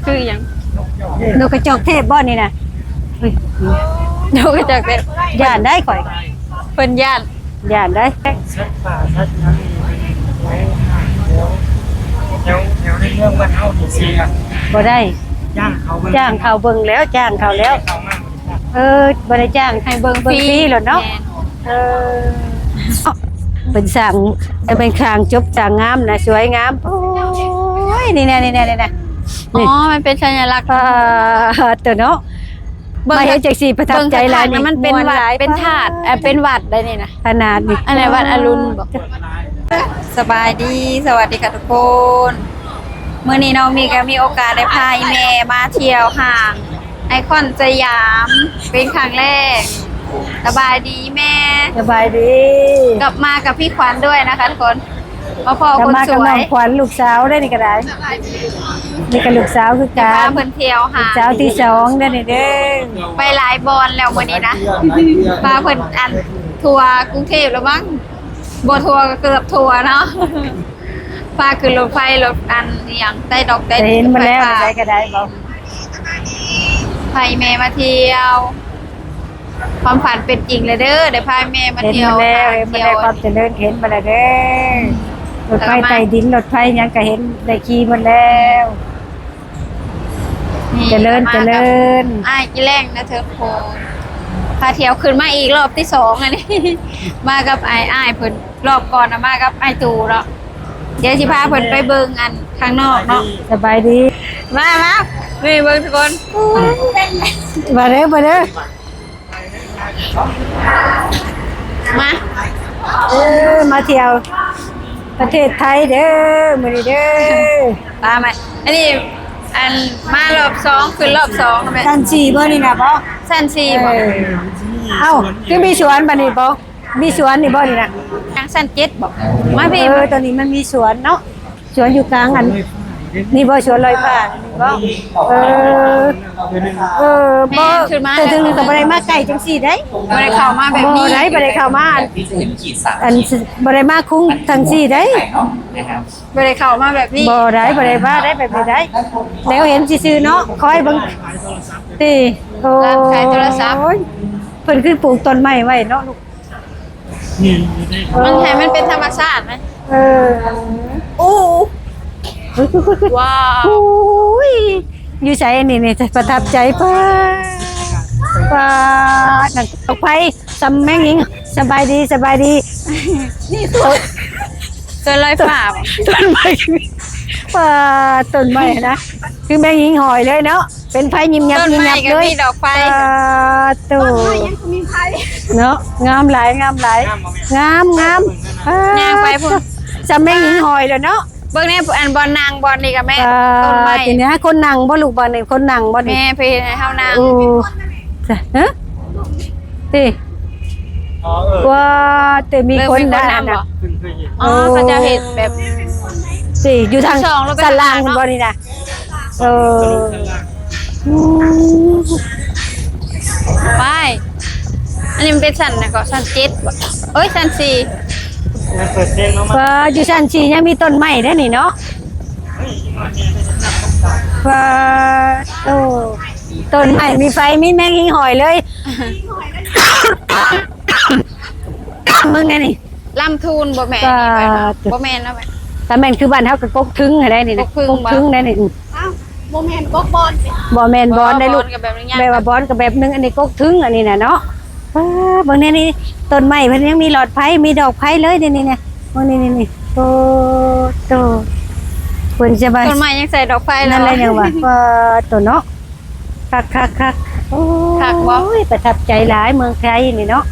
ຄືຫຍັງ? ນົກກະຈອກເທບບໍ່ນີ້ນະ? ເຮີ້ຍ ນົກກະຈອກເທບ ຢ້ານໄດ໋ຂ້ອຍ ເພິ່ນຢ້ານ ຢ້ານໄດ໋. ສັດປ່າສັດຫຍັງນີ້ ແຖວ ແຖວ ແຖວໃນເມືອງບ້ານເຮົານີ້ຊິ ບໍ່ໄດ້ ຈ້າງເຂົາເບິ່ງ ຈ້າງເຂົາເບິ່ງແລ້ວ ຈ້າງເຂົາແລ້ວ ເອີ ບໍ່ໄດ້ຈ້າງ ໃຫ້ເບິ່ງຟຣີໂລດເນາະ. ແມ່ນ ເອີ ເພິ່ນສ້າງ ເປັນສ້າງຈົບສ້າງງາມນະ ສວຍງາມ. ໂອ້ຍ ນີ້ແນ່ ນີ້ແນ່ ນີ້ແນ່ ອໍ ມັນເປັນສັນຍາລັກ ອ່າ ຕົວເນາະ ເບິ່ງ ມາເຮັດຈັກຊີ້ປະທັບໃຈຫຼາຍ ເບິ່ງຂ້າງໆ ນີ້ ມັນເປັນວັດ ມ່ວນຫຼາຍ ເປັນທາດ ເອີ ເປັນວັດໄດ໋ນີ້ນະ ຂະໜາດນີ້ ອັນໃດວັດອະລຸນບໍ? ສະບາຍດີ ສະຫວັດດີຄ່ະທຸກຄົນ. ມື້ນີ້ນ້ອງມີກະມີໂອກາດໄດ້ພາອີ່ແມ່ມາທ່ຽວຫ້າງໄອຄອນສະຫຍາມເປັນຄັ້ງແລກ. ສະບາຍດີແມ່. ສະບາຍດີ. ກັບມາກັບພີ່ຂວັນດ້ວຍນະຄະທຸກຄົນ. ມາພໍ້ຄົນສວຍ ກັບມາກັບນ້ອງຂວັນ ລູກສາວເດ້ນີ້ກະໄດ້. ສະບາຍດີ. ນີ້ກະລູກສາວຄືກັນ ພາເພິ່ນທ່ຽວຫາ ລູກສາວທີສອງເດ້ນີ້ເດີ. ໄປຫຼາຍບ່ອນແລ້ວມື້ນີ້ນະ ພາເພິ່ນອັນທົ່ວກຸງເທບແລ້ວມັ້ງ. ບໍ່ທົ່ວກະເກືອບທົ່ວເນາະ. ພາຂຶ້ນລົດໄຟ ລົດອັນອີ່ຫຍັງ ໄຕ້ດອກໄຕ້ ໄດ້ເຫັນມາແລ້ວ ໄຟຟ້າ ໃດກະໄດ້ບໍ່? ພາອີ່ແມ່ມາທ່ຽວ ຄວາມຝັນເປັນຈິງແລ້ວເດີ ໄດ້ພາແມ່ມາທ່ຽວ ເຫັນມາແລ້ວ ເຫັນມາແລ້ວ ຄວາມຈະເລີນເຫັນມາແລ້ວເດີ. ລົດໄຟໃຕ້ດິນ ລົດໄຟຫຍັງກະເຫັນ ໄດ້ຂີ່ໝົດແລ້ວ. ນີ້ ຈະເລີນ ຈະເລີນ ອ້າຍກິແລງນະເທີໂຄ ພາທ່ຽວຂຶ້ນມາອີກລອບທີສອງອັນນີ້ ມາກັບອ້າຍ ອ້າຍເພິ່ນ ລອບກ່ອນນະມາກັບອ້າຍຕູເນາະ. ດຽວຊິພາເພິ່ນໄປເບິ່ງອັນຂ້າງນອກເນາະ. ສະບາຍດີ. ມາ ມາ ນີ້ເບິ່ງທຸກຄົນ ມາເດີ ມາເດີ. ມາ ເອີ ມາທ່ຽວປະເທດໄທເດີ ມື້ນີ້ເດີ. ປາມາ ອັນນີ້ ອັນ ມາລອບສອງ ຂຶ້ນລອບສອງແມ່ນ. ຊັ້ນສີ່ບໍ່ນີ້ນະ ບໍ່? ຊັ້ນສີ່ບໍ່? ເອີ ເອົ້າ ຄືມີສວນບາດນີ້ບໍ່? ມີສວນນີ້ບໍ່ນີ້ນະ? ທາງຊັ້ນເຈັດບໍ່? ມາພີ້ ເອີ ມາ ຕອນນີ້ມັນມີສວນເນາະ. ສວນຢູ່ກາງອັນນີ້ບໍ່? ສວນລອຍຟ້ານີ້ບໍ່? ເອີ ເອີ ບໍ່ ແມ່ນ ຂຶ້ນມາ ແຕ່ເຖິງກະບໍ່ໄດ້ມາໃກ້ຈັ່ງຊີ້ໄດ໋. ບໍ່ໄດ້ເຂົ້າມາແບບນີ້ ບໍ່ໄດ້ ບໍ່ໄດ້ເຂົ້າມາອັນ ອັນ ບໍ່ໄດ້ມາຄຸ້ງຈັ່ງຊີ້ໄດ໋. ບໍ່ໄດ້ເຂົ້າມາແບບນີ້ ບໍ່ໄດ້ ບໍ່ໄດ້ມາໄດ້ແບບນີ້ໄດ໋. ແນວເຫັນຊື່ໆເນາະ ຄອຍເບິ່ງຕິ. ໂອ້ຍ ຮ້ານຂາຍໂທລະສັບ ເພິ່ນຄືປູກຕົ້ນໄມ້ໄວ້ເນາະລູກ. ມັນໃຫ້ມັນເປັນທຳມະຊາດໄໝ? ເອີ ໂອ້ ວ້າວ ອຸ້ຍ ຢູ່ໃສອັນນີ້ນີ້ ປະທັບໃຈ. ປ້າ ປ້າ ນັ້ນ ດອກໄຟ ສ່ຳແມງຍິງ. ສະບາຍດີ ສະບາຍດີ. ນີ້ ຕົ້ນ ຕົ້ນລອຍຟ້າ ຕົ້ນໄມ້ ປ້າ ຕົ້ນໄມ້ນະ ຄືແມງຫິງຫອຍເລີຍເນາະ. ເປັນໄຟຍິ້ມຍັບຍິ້ມຍັບເລີຍ ຕົ້ນໄມ້ກະມີດອກໄຟ. ປາໂຕ ຕົ້ນໄມ້ຍັງກະມີໄຟເນາະ. ງາມຫຼາຍ ງາມຫຼາຍ ງາມບໍ່ແມ່? ງາມ ງາມ. ຍ່າງໄປພຸ້ນ ສ່ຳແມງຫິງຫອຍແລ້ວເນາະ. ເບິ່ງແນ່ ອັນບ່ອນນັ່ງບ່ອນນີ້ກະແມ່ນ ປາ ຕົ້ນໄມ້ ທີນີ້ ຄົນນັ່ງບໍ່ລູກ ບ່ອນນີ້ຄົນນັ່ງບໍ່ນີ້? ແມ່ ເພິ່ນເຮັດໃຫ້ເຮົານັ່ງ. ໂອ້ ຮະ ຕິ ອໍ ເອີ ວ່າແຕ່ມີຄົນ ເລີ່ມມີຄົນນັ່ງ ນະ ບໍ່? ອໍ ເອີ ເຂົາເຈົ້າເຮັດແບບ ຕິ ຢູ່ທາງຊັ້ນລ່າງພຸ້ນບໍ່ນີ້ນະ? ເອີ ໄປ ອັນນີ້ມັນເປັນຊັ້ນຫຍັງເກາະ? ຊັ້ນເຈັດບໍ່? ໂອ້ຍ ຊັ້ນສີ່. ເປີດເພງລົງມາ ວ່າຢູ່ຊັ້ນສີ່ຍັງມີຕົ້ນໄມ້ເດ້ນີ້ເນາະ. ວ່າ ໂອ້ ຕົ້ນໄມ້ມີໄຟ ມີແມງຫິງຫອຍເລີຍ. ເບິ່ງແນ່ນີ້ ລຳທູນບໍ່ແມ່ນ ວ່າ ນີ້ໄປເນາະ ບໍ່ແມ່ນເນາະ. ຖ້າແມ່ນຄືບ້ານເຮົາກະກົກທຶງຫັ້ນໃດນີ້ນະ ກົກທຶງ ກົກທຶງໃດນີ້. ອ້າວ ບໍ່ແມ່ນກົກບອນຕິ? ບໍ່ແມ່ນບອນໃດລູກ ແບບວ່າບອນກະແບບໜຶ່ງ ອັນນີ້ກົກທຶງ ອັນນີ້ນະເນາະ. ເບິ່ງແນ່ນີ້ ຕົ້ນໄມ້ເພິ່ນຍັງມີຫຼອດໄຟ ມີດອກໄຟເລີຍນີ້ນະ. ເບິ່ງນີ້ ນີ້ ໂອ້ໂຕ ເພິ່ນຈະວ່າ ຕົ້ນໄມ້ຍັງໃສ່ດອກໄຟ ນັ້ນແຫຼະ ເນາະ ຍັງວ່າ ໂຕເນາະ. ຄັກໆໆ ໂອ້ຍ ຄັກບໍ່? ປະທັບໃຈຫຼາຍເມືອງໄທນີ້ເນາະ.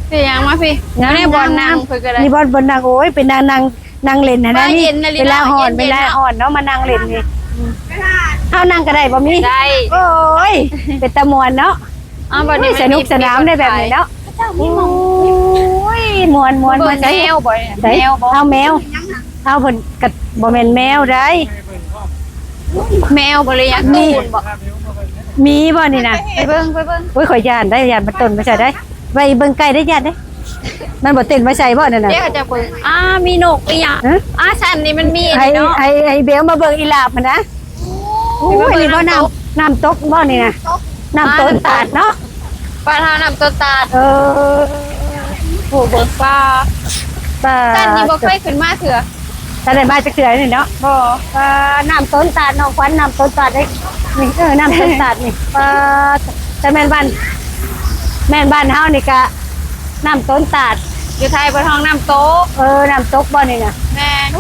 ເປັນຫຍັງມາພີ້ ງາມ ນີ້ບ່ອນນັ່ງ ງາມ ເພິ່ນກະໄດ້ ນີ້ບ່ອນ ບ່ອນນັ່ງ. ໂອ້ຍ ໄປນັ່ງ ນັ່ງ ນັ່ງຫຼິ້ນຫັ້ນນະ ນີ້ ເວລາຮ້ອນ ເວລາຮ້ອນເນາະ ມານັ່ງຫຼິ້ນນີ້. ເຮົານັ່ງກະໄດ້ບໍ່? ມີ ໄດ້. ໂອ້ຍ ເປັນຕາມ່ວນເນາະ. ອ້າວ ບັດນີ້ ໂອ້ຍ ສະໜຸກສະໜານໄດ້ແບບນີ້ເນາະ. ໂອ້ຍ ມ່ວນໆ ມາໃສ່ ແມວບໍ່? ໃສ່ ແມວບໍ່? ເອົາແມວ ເອົາ ເພິ່ນກະບໍ່ແມ່ນແມວໃດ. ແມວບໍ່ ຫຼື ຫຍັງ ຕູນບໍ່? ມີບໍ່ນີ້ນະ? ໄປເບິ່ງ ໄປເບິ່ງ. ໂອ້ຍ ຂ້ອຍຢ້ານໄດ໋ ຢ້ານມັນເຕັ້ນມາໃສ່ໄດ໋. ໄວ້ເບິ່ງໃກ້ໄດ໋ ຢ້ານໄດ໋. ມັນບໍ່ເຕັ້ນມາໃສ່ບໍ່ນັ້ນນະ? ດຽວເຂົາຈະເບິ່ງ. ອ້າ ມີນົກອີ່ຫຍັງ? ຮະ? ອ້າ ຊັ້ນນີ້ມັນມີ ໃຫ້ ອັນນີ້ເນາະ ໃຫ້ ໃຫ້ເບວມາເບິ່ງອີ່ຫຼາບຫັ້ນນະ. ໂອ້ຍ ອັນນີ້ບໍ່ ນ້ຳ ນ້ຳຕົກບໍ່ນີ້ນະ? ນ້ຳຕົນຕາດເນາະ ບ້ານເຮົານ້ຳຕົນຕາດ. ເອີ ໂອ້ ເບິ່ງ ປາ ປາ ຊັ້ນນີ້ບໍ່ເຄີຍຂຶ້ນມາເທື່ອ. ທັນໄດ້ມາຈັກເທື່ອນີ້ເນາະ. ບໍ່ ປາ ນ້ຳຕົນຕາດ ນ້ອງຂວັນ ນ້ຳຕົນຕາດເດ້ນີ້. ເອີ ນ້ຳຕົນຕາດນີ້ ປາ ແຕ່ແມ່ນບ້ານ ແມ່ນບ້ານເຮົານີ້ກະ ນ້ຳຕົນຕາດ ຢູ່ໄທເພິ່ນຮ້ອງນ້ຳຕົກ. ເອີ ນ້ຳຕົກບໍ່ນີ້ນະ? ແມ່ນ.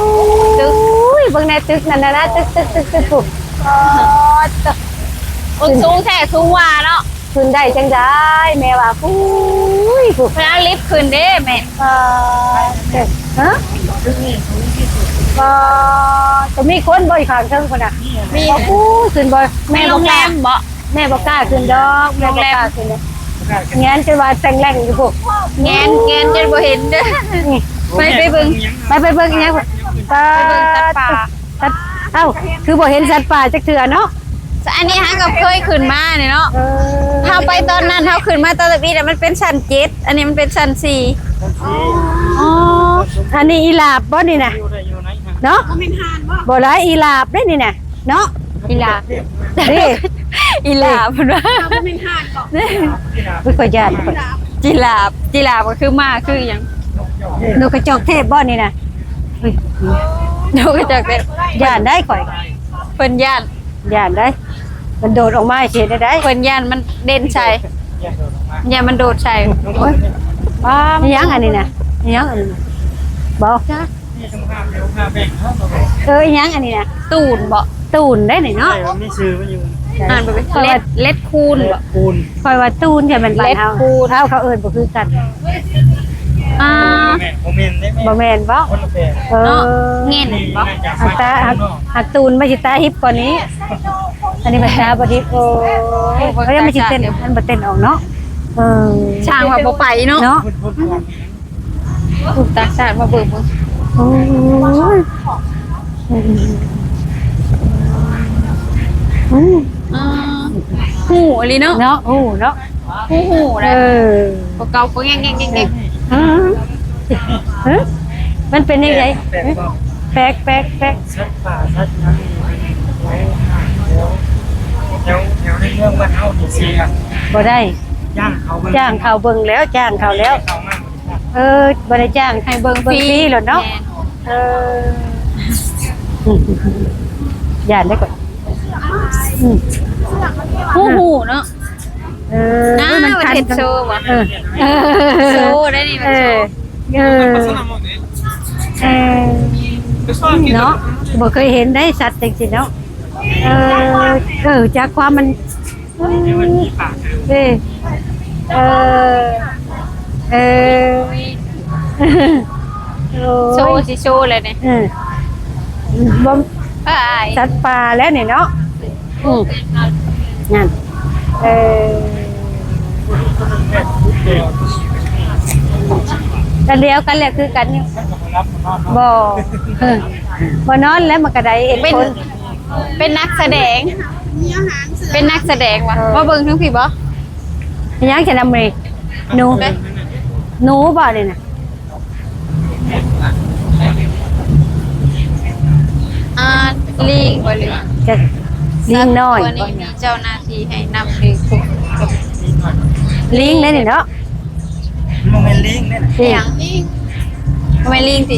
ຕຶກ ໂອ້ຍ ເບິ່ງແດ່ ຕຶກນັ້ນນະ ຕຶກ ຕຶກ ຕຶກ ຕຶກ ພຸ້ນ. ອໍ ໂອ້ ສູງແທ້ສູງວ່າເນາະ. ຂຶ້ນໄດ້ຈັ່ງໃດ ແມ່ວ່າ ພຸ້ນ ພຸ້ນ ເພິ່ນເອົາລິບຂຶ້ນເດ້ແມ່. ປາ ເອີ ຮະ ປາ ຈະມີຄົນບໍ່ຢູ່ຂ້າງເທິງພຸ້ນນະ? ມີ. ໂອ້ ຂຶ້ນບໍ່? ແມ່ບໍ່ກ້າ ແມ່ບໍ່ກ້າຂຶ້ນດອກ ແມ່ບໍ່ກ້າຂຶ້ນດອກ. ແງນຈົນວ່າແຊງແລ່ງຢູ່ພຸ້ນ ແງນ ແງນຈົນບໍ່ເຫັນເດີ. ໄປ ໄປເບິ່ງ ໄປ ໄປເບິ່ງອີ່ຫຍັງ? ປາ ໄປເບິ່ງສັດປ່າ. ສັດ ເອົ້າ ຄືບໍ່ເຫັນສັດປ່າຈັກເທື່ອເນາະ? ອັນນີ້ເຮົາກໍເຄີຍຂຶ້ນມານີ້ເນາະ. ເອີ ເຮົາໄປຕອນນັ້ນ ເຮົາຂຶ້ນມາຕອນທຳອິດ ມັນເປັນຊັ້ນເຈັດ ອັນນີ້ມັນເປັນຊັ້ນສີ່. ອໍ ອັນນີ້ອີຫຼາບບໍ່ນີ້ນະ? ເນາະ ບໍ່ແມ່ນຫ່ານບໍ່? ບໍ່ຫຼາຍ ອີຫຼາບເດ້ນີ້ນະ. ເນາະ ອີຫຼາບ ເດ້ ອີຫຼາບເພິ່ນວ່າ ບໍ່ແມ່ນຫ່ານເກາະ. ອຸ້ຍ ຂ້ອຍຢ້ານ ຈີລາບ ຈີລາບກໍຄືມ້າຄືຫຍັງ? ນົກກະຈອກເທບບໍ່ນີ້ນະ? ນົກກະຈອກເທບ ຢ້ານໄດ໋ຂ້ອຍ ເພິ່ນຢ້ານ ຢ້ານໄດ໋ ມັນໂດດອອກມາຊິເຮັດແນວໃດ? ເພິ່ນຢ້ານມັນເດັ່ນໃສ່ ຢ້ານມັນໂດດໃສ່. ໂອ້ຍ ອີ່ຫຍັງອັນນີ້ນະ? ອີ່ຫຍັງອັນນີ້? ບໍ່ຈັກ. ເອີ ອີ່ຫຍັງອັນນີ້ນະ? ຕູນບໍ? ຕູນໄດ໋ນີ້ເນາະ ມີຊື່ມັນຢູ່. ອ່ານບໍ່ເປັນ? ເລັດ ເລັດຄູນບໍ? ຄູນ ຂ້ອຍວ່າຕູນ ແຕ່ແມ່ນບ້ານເຮົາ ເຮົາ ເຂົາເອີ້ນບໍ່ຄືກັນ. ອ່າ ບໍ່ແມ່ນ ບໍ່ແມ່ນເດ້ແມ່ ບໍ່ແມ່ນບໍ? ຄົນລະແບບ ເອີ ເນາະ ເງິນບໍ? ອັນຕາ ຫາກຕູນມັນຊິຕາຮິບກວ່ານີ້ ອັນນີ້ມັນຕາບໍ່ຮິບ. ໂອ້ຍ ເອີ ມັນຊິເຕັ້ນ ມັນບໍ່ເຕັ້ນອອກເນາະ. ເອີ ຊ່າງວ່າບໍ່ໄປເນາະ ເນາະ. ລູກຕ່າງຊາດມາເບິ່ງເບິ່ງ. ໂອ້ຍ ອືມ ອືມ ອ່າ ຮູ້ອີ່ຫຼີເນາະ ເນາະ ຮູ້ເນາະ ຮູ້ ຮູ້ໄດ໋. ເອີ ພວກເກົ່າກໍແງກໆໆໆ. ອືມ ຮະ ມັນເປັນຈັ່ງໃດ? ແປກບໍ່? ແປກ ແປກ ແປກ ສັດປ່າສັດຫຍັງນີ້ ແຖວ ແຖວ ແຖວໃນເມືອງບ້ານເຮົານີ້ຊິ ບໍ່ໄດ້ ຈ້າງເຂົາເບິ່ງ ຈ້າງເຂົາເບິ່ງແລ້ວ ຈ້າງເຂົາແລ້ວ ເຂົ້າມາ ເອີ ບໍ່ໄດ້ຈ້າງ ໃຫ້ເບິ່ງ ເບິ່ງຟຣີໂລດເນາະ. ແມ່ນ ເອີ ຢ້ານໄດ໋ຂ້ອຍ. ອືມ ຮູ້ ຮູ້ເນາະ. ເອີ ອ່າ ມັນຄັນ ເຮັດໂຊບໍ່? ເອີ ເອີ ໂຊໄດ້ນີ້ ເອີ ເອີ ເອີ ເນາະ ບໍ່ເຄີຍເຫັນໄດ໋ສັດຈັ່ງຊີ້ເນາະ. ເອີ ເອີ ຈາກຄວາມມັນ ເອີ ເອີ ເອີ ໂອ້ຍ ໂຊຊິໂຊແລ້ວນີ້. ເອີ ບໍ່ ອ້າຍ ສັດປ່າແລ້ວນີ້ເນາະ. ອືມ ນັ້ນ ເອີ ກະດຽວກັນແຫຼະ ຄືກັນຢູ່. ບໍ່ ເອີ ບໍ່ນອນແລ້ວ ມັນກະໄດ້ເຫັນຄົນ ເປັນນັກສະແດງ ເປັນນັກສະແດງຫວາ. ເອີ ມາເບິ່ງທາງພີ້ບໍ? ເປັນຫຍັງຊັ້ນນະມື້ນີ້? ໜູ ແມ່ນ ໜູບໍນີ້ນະ? ອ່າ ລີງບໍ່ ຫຼື ຈັກ ລີງນ້ອຍ ສັດຕົວນີ້ມີເຈົ້າໜ້າທີ່ໃຫ້ນຳ ຫຼື ຄຸມ ລີງເດ້ນີ້ເນາະ. ມັນບໍ່ແມ່ນລີງເດ້. ອີຫຍັງ? ບໍ່ແມ່ນລີງຕິ?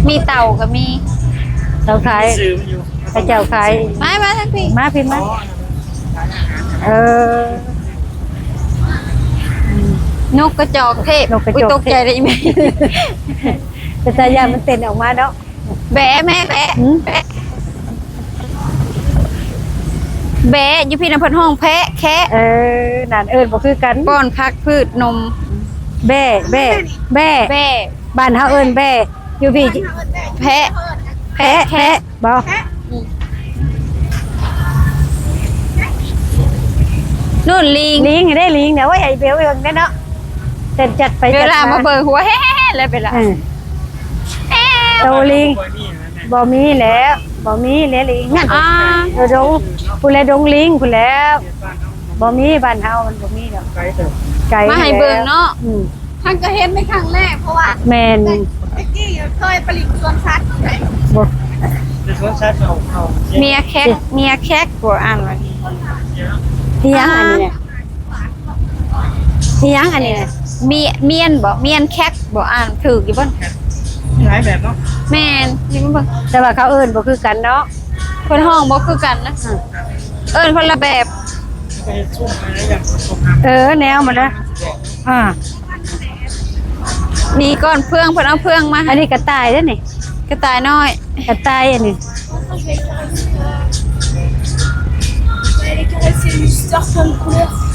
ມີເຕົ່າກໍມີ ເຂົາຂາຍ ມີຊື່ມັນຢູ່ ເຂົາເຈົ້າຂາຍ. ມາ ມາທາງພີ້ ມາພີ້ມາ. ເອີ ນົກກະຈອກເທບ. ນົກກະຈອກເທບ. ອຸ້ຍ ຕົກໃຈເດ້ອີ່ແມ່ ເປັນຕາຢ້ານ ມັນເຕັ້ນອອກມາເນາະ. ແບະແມ່ ແບະ ຫືມ ແບະ ແບະ ຢູ່ພີ້ນະເພິ່ນຮ້ອງແພະ ແຄະ. ເອີ ນັ້ນເອີ້ນບໍ່ຄືກັນ ປ້ອນຜັກພືດນົມ. ແບະ ແບະ ແບະ ແບະ ບ້ານເຮົາເອີ້ນແບະ ຢູ່ພີ້ ແພະ ແພະ ແພະ ແພະ ບໍ່? ອືມ ໂນ່ນລີງ ລີງເດ້ ລີງເດ້. ໂອ້ຍ ໃຫ້ເບວເບິ່ງເດ້ເນາະ ເຕັ້ນຈັດໄປ ເວລາມາເບິ່ງຫົວແຮະໆແລ້ວເວລາ. ເອີ ໂຕລີງ ບໍ່ມີແລ້ວ ບໍ່ມີແລ້ວລີງນັ້ນ. ອ່າ ເອີ ດົງ ພຸ້ນແຫຼະ ດົງລີງພຸ້ນແລ້ວ ບໍ່ມີ ບ້ານເຮົາມັນບໍ່ມີດອກ ໄກເຕີບ ໄກ ມາໃຫ້ເບິ່ງເນາະ. ອືມ ທັງກະເຫັນໃນຄັ້ງແລກ ເພາະວ່າ ແມ່ນ ກີ້ເຄີຍໄປຫຼິ້ນສວນສັດ ບໍ່ ໄປສວນສັດເອົາ ເອົາ ເມຍແຄກ ເມຍແຄກ ບໍ່ອ່ານວ່ານີ້ ອີຫຍັງອັນນີ້ນະ? ອີຫຍັງອັນນີ້ນະ? ເມຍ ມຽນບໍ່? ມຽນແຄກບໍ່? ອ່ານຖືກຢູ່ບໍ່? ມີຫຼາຍແບບເນາະ. ແມ່ນ ແຕ່ວ່າເຂົາເອີ້ນບໍ່ຄືກັນເນາະ. ເພິ່ນຮ້ອງບໍ່ຄືກັນນະ ເອີ້ນຄົນລະແບບ. ເອີ ແນວມັນນະ ອ່າ ນີ້ກ່ອນເຟືອງ ເພິ່ນເອົາເຟືອງມາໃຫ້. ອັນນີ້ກະຕ່າຍເດ້ນີ້ ກະຕ່າຍນ້ອຍ ກະຕ່າຍອັນນີ້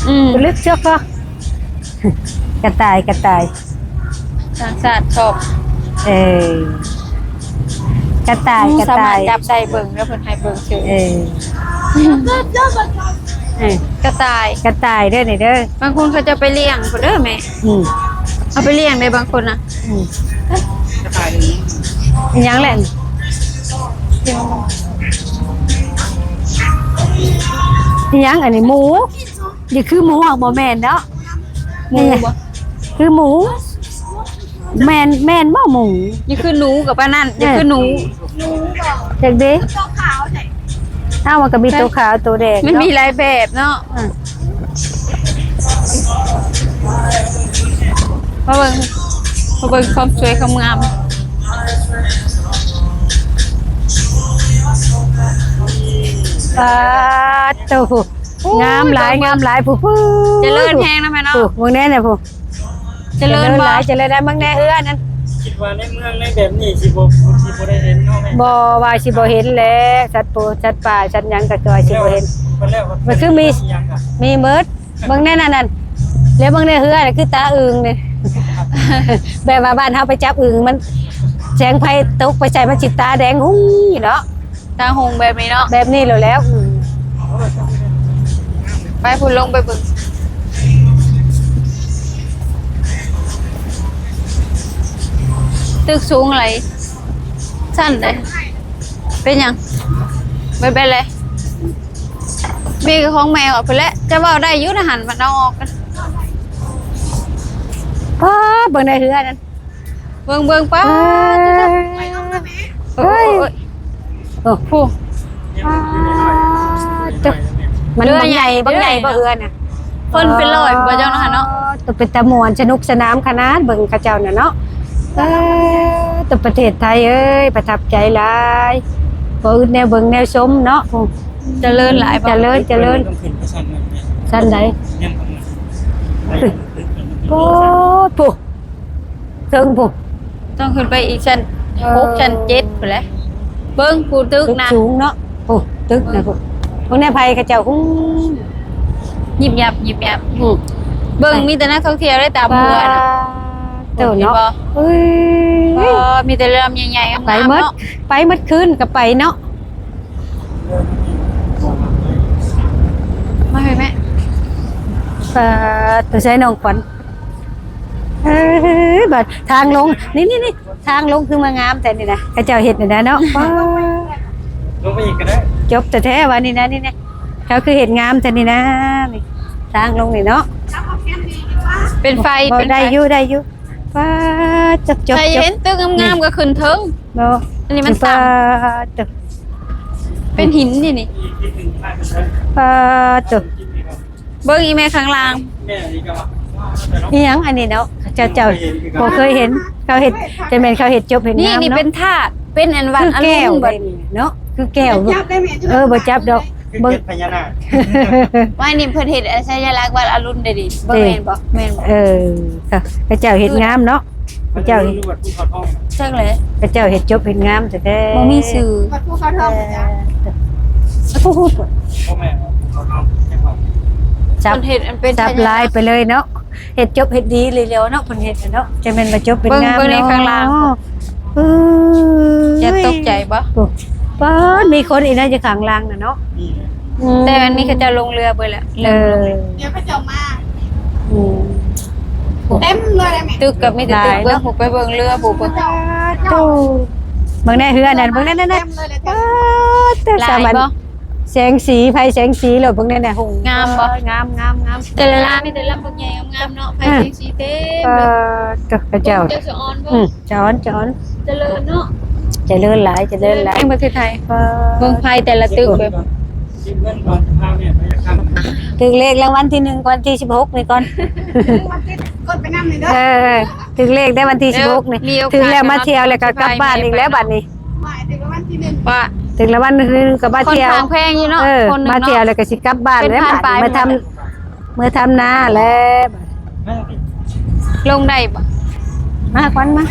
ອືມ ເລັກເຊາະກໍ ກະຕ່າຍ ກະຕ່າຍ ຕ່າງຊາດຊອບ ເອີ ກະຕ່າຍ ອືມ ກະຕ່າຍ ສາມາດຈັບໄດ້ ເບິ່ງເດີ ເພິ່ນໃຫ້ເບິ່ງຊື່ ເອີ ເອີ ກະຕ່າຍ ກະຕ່າຍເດີນີ້ເດີ ບາງຄົນເຂົາເຈົ້າໄປລ້ຽງພຸ້ນເດີແມ່ ອືມ ເອົາໄປລ້ຽງໄດ້ບາງຄົນນະ ອືມ ອີຫຍັງແຫຼະ ອີຫຍັງອັນນີ້ ໝູ? ນີ້ຄືໝູ ບໍ່ແມ່ນເນາະ ໝູບໍ່? ຄືໝູ ແມ່ນ ແມ່ນບໍ່ໝູ? ນີ້ຄືໜູກັບປານນັ້ນ ນີ້ຄືໜູ ຈັກເດ້ ອ້າວ ມັນກໍມີໂຕຂາວໂຕແດງ ມັນມີຫຼາຍແບບເນາະ ອືມ ມາເບິ່ງ ມາເບິ່ງຄວາມສວຍຄວາມງາມ ປາດໂທ້ ງາມຫຼາຍ ງາມຫຼາຍ ຜູ້ ຜູ້ ຈະເລີນແຮງນະແມ່ເນາະ ຜູ້ ເບິ່ງແດ່ນະຜູ້ ຈະເລີນຫຼາຍ ຈະເລີນຫຼາຍ ເບິ່ງແດ່ເຮືອນນັ້ນ ຄິດວ່າໃນເມືອງໃນແບບນີ້ຊິບໍ່ ຊິບໍ່ໄດ້ເຫັນເນາະແມ່ ບໍ່ວ່າຊິບໍ່ເຫັນແຫຼະ ສັດປູ ສັດປ່າ ສັດຫຍັງກໍຄືວ່າຊິບໍ່ເຫັນ ມັນຄືມີ ມີໝົດ ເບິ່ງແນ່ນັ້ນ ນັ້ນ ແລ້ວເບິ່ງໃນເຮືອນຄືຕາອຶ່ງນີ້ ແບບວ່າບ້ານເຮົາໄປຈັບອຶ່ງ ມັນແສງໄຟຕົກໄປໃສ່ ມັນຊິຕາແດງຮຸ່ງຢູ່ເນາະ ຕາຫຸ່ງແບບນີ້ເນາະ ແບບນີ້ໂລດແລ້ວ ອືມ ໄປພຸ້ນ ລົງໄປເບິ່ງ ຕຶກສູງຫຼາຍ ຊັ້ນໃດ ເປັນຫຍັງ ໄປ ໄປເລີຍ ມີຂອງແມ່ອອກພຸ້ນແຫຼະ ຈະເວົ້າໄດ້ຢູ່ນະຫັ້ນ ມັນເອົາອອກ ປ້າ ເບິ່ງໃນເຮືອນນັ້ນ ເບິ່ງ ເບິ່ງ ປ້າ ເອີຍ ໂອ້ ໂອ້ ມັນບັກໃຫຍ່ ບັກໃຫຍ່ບໍ່ເຮືອນນະ ຄົນເປັນຮ້ອຍບໍ່ເຈົ້ານະເນາະ ໂຕເປັນຕາມ່ວນ ສະໜຸກສະໜານຂະໜາດ ເບິ່ງເຂົາເຈົ້ານະເນາະ ເອີ ໂຕປະເທດໄທເອີຍ ປະທັບໃຈຫຼາຍ ບໍ່ອຶດແນວເບິ່ງແນວຊົມເນາະ ຈະເລີນຫຼາຍ ຈະເລີນ ຈະເລີນ ຊັ້ນໃດ ໂອ້ ໂອ້ ເທິງພຸ້ນ ຕ້ອງຂຶ້ນໄປອີກຊັ້ນ ເອີ ຫົກ ຊັ້ນເຈັດພຸ້ນແຫຼະ ເບິ່ງຜູ້ຕຶກນະ ຕຶກສູງເນາະ ໂອ້ ຕຶກນະພຸ້ນ ເບິ່ງແນ່ ໄຟເຂົາເຈົ້າ ຫຸ່ງ ຍິບຍັບ ຍິບຍັບ ອືມ ເບິ່ງມີແຕ່ນັກທ່ອງທ່ຽວໄດ້ຕາມເຮືອນະ ປາດໂທ້ເນາະ ເຫັນບໍ່ ເອີຍ ບໍ່ ມີແຕ່ເຮືອລຳໃຫຍ່ໆ ງາມໆ ໄປໝົດ ເນາະ ໄປໝົດຄືນກໍໄປເນາະ ມາເຮີ້ຍແມ່ ປາດໂທ້ ໃສ່ນ້ອງຂວັນ ເອີ ບາດທາງລົງ ນີ້ໆໆ ທາງລົງຄືມາງາມແທ້ນີ້ນະ ເຂົາເຈົ້າເຮັດນີ້ນະເນາະ ປ້າ ລົງໄປອີກກໍໄດ້ ຈົບແທ້ໆວ່ານີ້ນະ ນີ້ນະ ເຂົາຄືເຮັດງາມແທ້ນີ້ນະ ນີ້ ທາງລົງນີ້ເນາະ ເປັນໄຟ ເວົ້າ ເປັນໄຟ ໄດ້ຢູ່ ໄດ້ຢູ່ ປ້າ ຈົບໆໆ ໃຜເຫັນຕຶກງາມໆກໍຂຶ້ນເທິງ ເນາະ ອັນນີ້ມັນຕ່ຳ ປ້າ ເປັນຫີນນີ້ ນີ້ ປາດໂທ້ ເບິ່ງອີແມ່ຂ້າງລ່າງ ອີຫຍັງອັນນີ້ເນາະ ເຈົ້າ ເຈົ້າບໍ່ເຄີຍເຫັນ ເຂົາເຮັດ ແຕ່ແມ່ນເຂົາເຮັດຈົບເຫັນງາມເນາະ ນີ້ເປັນທາດ ເປັນອັນວັດອະລຸນເນາະ ຄືແກ້ວ ເອີ ບໍ່ຈັບດອກ ເບິ່ງ ພະຍານາກ ວ່ານີ້ເພິ່ນເຮັດສັນຍະລັກວັດອະລຸນເດ້ນີ້ ບໍ່ແມ່ນບໍ່ ແມ່ນບໍ່ ເອີ ເຂົາເຈົ້າເຮັດງາມເນາະ ເຂົາເຈົ້າ ຈັກແຫຼະ ເຂົາເຈົ້າເຮັດຈົບເຮັດງາມແທ້ໆ ບໍ່ມີຊື່ ວັດພູເຂົາທອງ ເອີ ຈັບ ເພິ່ນເຮັດອັນເປັນ ຈັບຫຼາຍໄປເລີຍເນາະ ເຮັດຈົບເຮັດດີເລີຍແລ້ວເນາະ ເພິ່ນເຮັດເນາະ ຈະແມ່ນວ່າຈົບເປັນງາມເນາະ ເບິ່ງ ເບິ່ງໃນຂ້າງລ່າງ ເອີ ຢ່າຕົກໃຈບໍ່ ໂອ້ ປາດ ມີຄົນອີກນະຢູ່ຂ້າງລ່າງນະເນາະ ອືມ ແຕ່ອັນນີ້ເຂົາເຈົ້າລົງເຮືອເບິດແລ້ວ ເອີ ດຽວເຂົາເຈົ້າມາ ອືມ ເຕັມເລີຍແມ່ ຕຶກກໍມີແຕ່ຕຶກ ຫຼາຍເນາະ ເບິ່ງ ໄປເບິ່ງເຮືອ ຜູ້ເບິ່ງ ປາດໂທ້ ເບິ່ງແນ່ເຮືອນັ້ນ ເບິ່ງແນ່ໆ ເຕັມເລີຍແຫຼະ ປາດໂທ້ ສາມາດ ໄດ້ບໍ່? ແສງສີ ໄຟແສງສີໂລດ ເບິ່ງແນ່ໆ ຫຸ່ງ ງາມບໍ່? ງາມ ງາມ ງາມ ແຕ່ລະຮ້ານມີແຕ່ລຳບັກໃຫຍ່ງາມໆເນາະ ໄຟແສງສີເຕັມເລີຍ. ເອີ ເຈົ້າ ເຈົ້າສະອອນບໍ່? ອືມ ສະອອນ ສະອອນ ຈະເລີນເນາະ ຈະເລີນຫຼາຍ ຈະເລີນຫຼາຍ ປະເທດໄທ. ເບິ່ງໄຟແຕ່ລະຕຶກເບິ່ງ ຖືກເລກລາງວັນທີໜຶ່ງ ວັນທີສິບຫົກນີ້ກ່ອນ ເອີ ຖືກເລກໄດ້ວັນທີສິບຫົກນີ້ ຖືກແລ້ວມາທ່ຽວແລ້ວກໍກັບບ້ານອີກແລ້ວບັດນີ້. ວ່າ ຖືກລາງວັນທີໜຶ່ງກໍມາທ່ຽວ ຄົນຂ້ອນຂ້າງແພງຢູ່ເນາະ ເອີ ຄົນໜຶ່ງເນາະ ມາທ່ຽວແລ້ວກໍຊິກັບບ້ານແລ້ວ ເປັນພັນປາຍ ມາທຳ ເມື່ອທຳນາແລ້ວ ລົງໄດ້ບໍ່? ມາກ່ອນມາ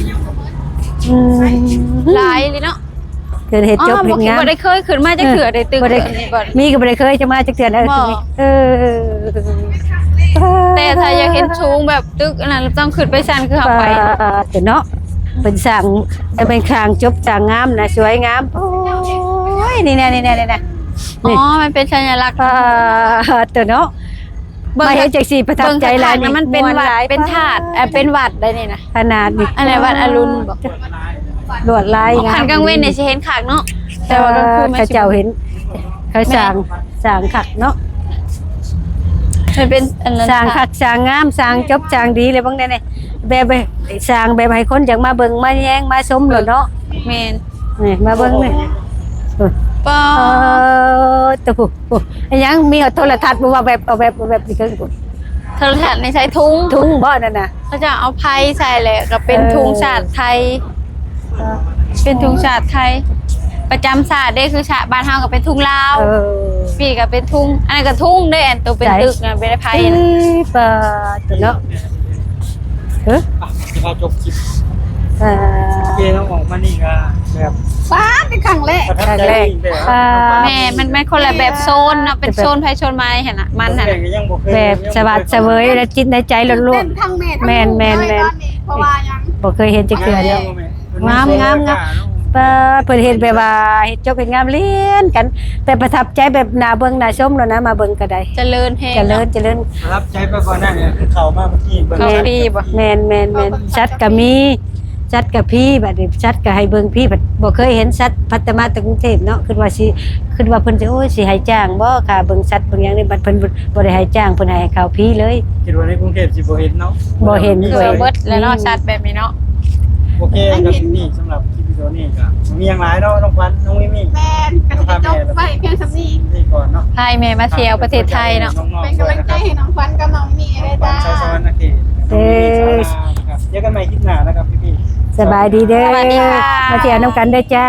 ອືມ ຫຼາຍອີ່ຫຼີເນາະ ເພິ່ນເຮັດຈົບເຮັດງານ ບໍ່ໄດ້ເຄີຍຂຶ້ນມາຈັກເທື່ອເດ້ ຕຶກນີ້ບໍ່ ມີກໍບໍ່ໄດ້ເຄີຍຈະມາຈັກເທື່ອເດີ ເອີ ແຕ່ຖ້າຢາກເຫັນສູງແບບຕຶກອັນນັ້ນ ຕ້ອງຂຶ້ນໄປຊັ້ນຄືເຮົາໄປ ເອີ ເນາະ ເພິ່ນສ້າງ ເປັນສ້າງຈົບສ້າງງາມນະ ສວຍງາມ ໂອ້ຍ ນີ້ແນ່ ນີ້ແນ່ ນີ້ແນ່ ອໍ ມັນເປັນສັນຍາລັກ ເອີ ເນາະ ມາເຮັດຈັ່ງຊີ້ປະທັບໃຈຫຼາຍ ມັນເປັນວັດ ເປັນທາດ ເປັນວັດໄດ໋ນີ້ນະ ຂະໜາດນີ້ ອັນໃດວັດອະລຸນບໍ? ລວດລາຍງາມ ຄັນກາງເວັນນີ້ຊິເຫັນຄັກເນາະ ແຕ່ວ່າກາງຄືນມັນ ເຂົາເຈົ້າເຫັນ ເຂົາສ້າງ ສ້າງຄັກເນາະ ມັນເປັນອັນນັ້ນ ສ້າງຄັກສ້າງງາມ ສ້າງຈົບສ້າງດີເລີຍ ເບິ່ງແນ່ ແບບສ້າງແບບໃຫ້ຄົນຢາກມາເບິ່ງມາແຍງມາຊົມໂລດເນາະ ແມ່ນ ນີ້ມາເບິ່ງນີ້ ປາ ເອີ ໂຕ ໂອ້ ອີຫຍັງ ມີໂທລະທັດບໍ່ ວ່າແບບ ເອົາແບບ ເອົາແບບນີ້ເຖິງພຸ້ນ ໂທລະທັດໃນໃສ່ທຸງ ທຸງບໍ່ນັ້ນນະ ເຂົາເຈົ້າເອົາໄຟໃສ່ແລ້ວກໍເປັນທຸງຊາດໄທ ເອີ ເປັນທຸງຊາດໄທ ປະຈຳຊາດເດ້ ຄືຊາດບ້ານເຮົາກໍເປັນທຸງລາວ ເອີ ປີກໍເປັນທຸງ ອັນນັ້ນກໍທຸງເດ້ ອັນໂຕເປັນຕຶກນະ ເປັນໄຟນະ ປາໂຕເນາະ. ເອີ ຊິພາຈົບຄລິບ ເອີ ເອ ເຮົາອອກມານີ້ກໍແບບ ປາ ເປັນຄັ້ງແລກ ປະທັບໃຈ ຄັ້ງແລກ ປາ ແມ່ນ ມັນ ມັນຄົນລະແບບໂຊນເນາະ ເປັນໂຊນໃຜໂຊນມັນຫັ້ນນະ ມັນຫັ້ນ ແບບສະຫວາດສະເຫວີຍໃນຈິດໃນໃຈລ້ວນໆ ແມ່ນໆໆ ເພາະວ່າຫຍັງ ບໍ່ເຄີຍເຫັນຈັກເທື່ອເດ້ ງາມໆ ປາ ເພິ່ນເຮັດແບບວ່າເຮັດຈົບເຮັດງາມລຽນກັນ ແບບປະທັບໃຈ ແບບໜ້າເບິ່ງໜ້າຊົມໂລດນະ ມາເບິ່ງກໍໄດ້ ຈະເລີນແຮງ ຈະເລີນ ຈະເລີນ ປະທັບໃຈໄປບ່ອນນັ້ນ ເຂົ້າມາເມື່ອກີ້ ເບິ່ງສັດ ແມ່ນໆໆ ສັດກໍມີ ສັດກໍພີ້ ບັດນີ້ສັດກໍໃຫ້ເບິ່ງພີ້ ບັດບໍ່ເຄີຍເຫັນສັດ ພັດແຕ່ມາແຕ່ກຸງເທບເນາະ ຄິດວ່າຊິ ຄິດວ່າເພິ່ນຊິ ໂອ້ຍ ຊິໃຫ້ຈ້າງບໍ່ ຄ່າເບິ່ງສັດເບິ່ງຫຍັງນີ້ ບັດເພິ່ນບໍ່ໄດ້ໃຫ້ຈ້າງ ເພິ່ນໃຫ້ເຂົ້າຟຣີເລີຍ ຄິດວ່າໃນກຸງເທບຊິບໍ່ເຫັນເນາະ ບໍ່ເຫັນ ຄືວ່າເບິດແລ້ວເນາະ ສັດແບບນີ້ເນາະ. ໂອເຄ ກັບຄລິບນີ້ ສຳລັບຄລິບວິດີໂອນີ້ກໍບໍ່ມີຫຍັງຫຼາຍເນາະ ນ້ອງຂວັນ ນ້ອງມີມີ ແມ່ນ ກໍຊິໄດ້ຈົບໄວ້ພຽງສ່ຳນີ້ ນີ້ກ່ອນເນາະ ພາແມ່ມາທ່ຽວປະເທດໄທເນາະ ເປັນກຳລັງໃຈໃຫ້ນ້ອງຂວັນກັບນ້ອງມີເດີຈ້າ ເຈີກັນໃໝ່ຄລິບໜ້ານະຄັບພີ່ໆ ສະບາຍດີເດີ ສະບາຍດີຄ່ະ ມາທ່ຽວນຳກັນເດີຈ້າ.